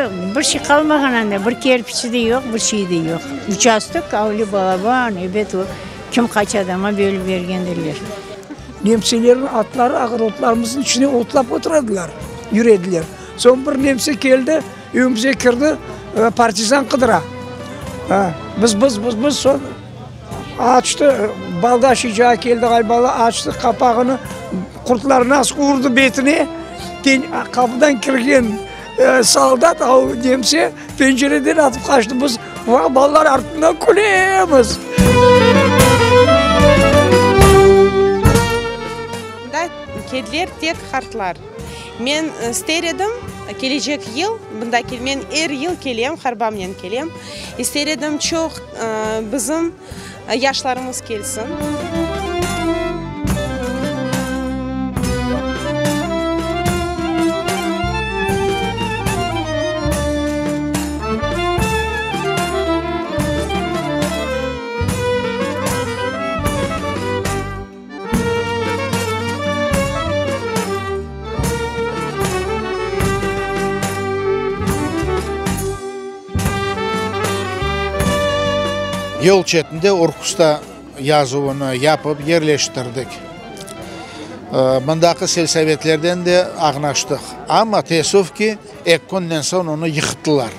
Şimdi bir şey qalmağan anda, bir kerpiçi de yoq, bir şey de yoq. Uçastok, avli balaban, ebet, o kim qaç adama bölip bergendirler. Nemselerniñ atları ağırotlarımıznıñ içine otlap oturadılar, yürediler. Soñ bir nemse keldi, evimize kirdi, partizan qıdıra. Biz, biz, biz, biz, soñ açtı, baldaş icağa keldi ğaliba, açtı qapağını, qurtlar nasıl urdı betine, qapıdan kirgen soldat, a o nemse pencereden atıp qaçtı, biz balalar artından külemiz. Mında keldiler tek qartlar. Men ister edim, kelecek yıl mında kel, men er yıl kelem, harbamnen kelem. İster edim, çoq bizim yaşlarımız kelsin. Yol çetinde Urkusta yazuvını yapıp yerleştirdik. Mındaki selsovetlerden de añlaştıq. Amma teessüf ki, eki künden soñ onı yıqtılar.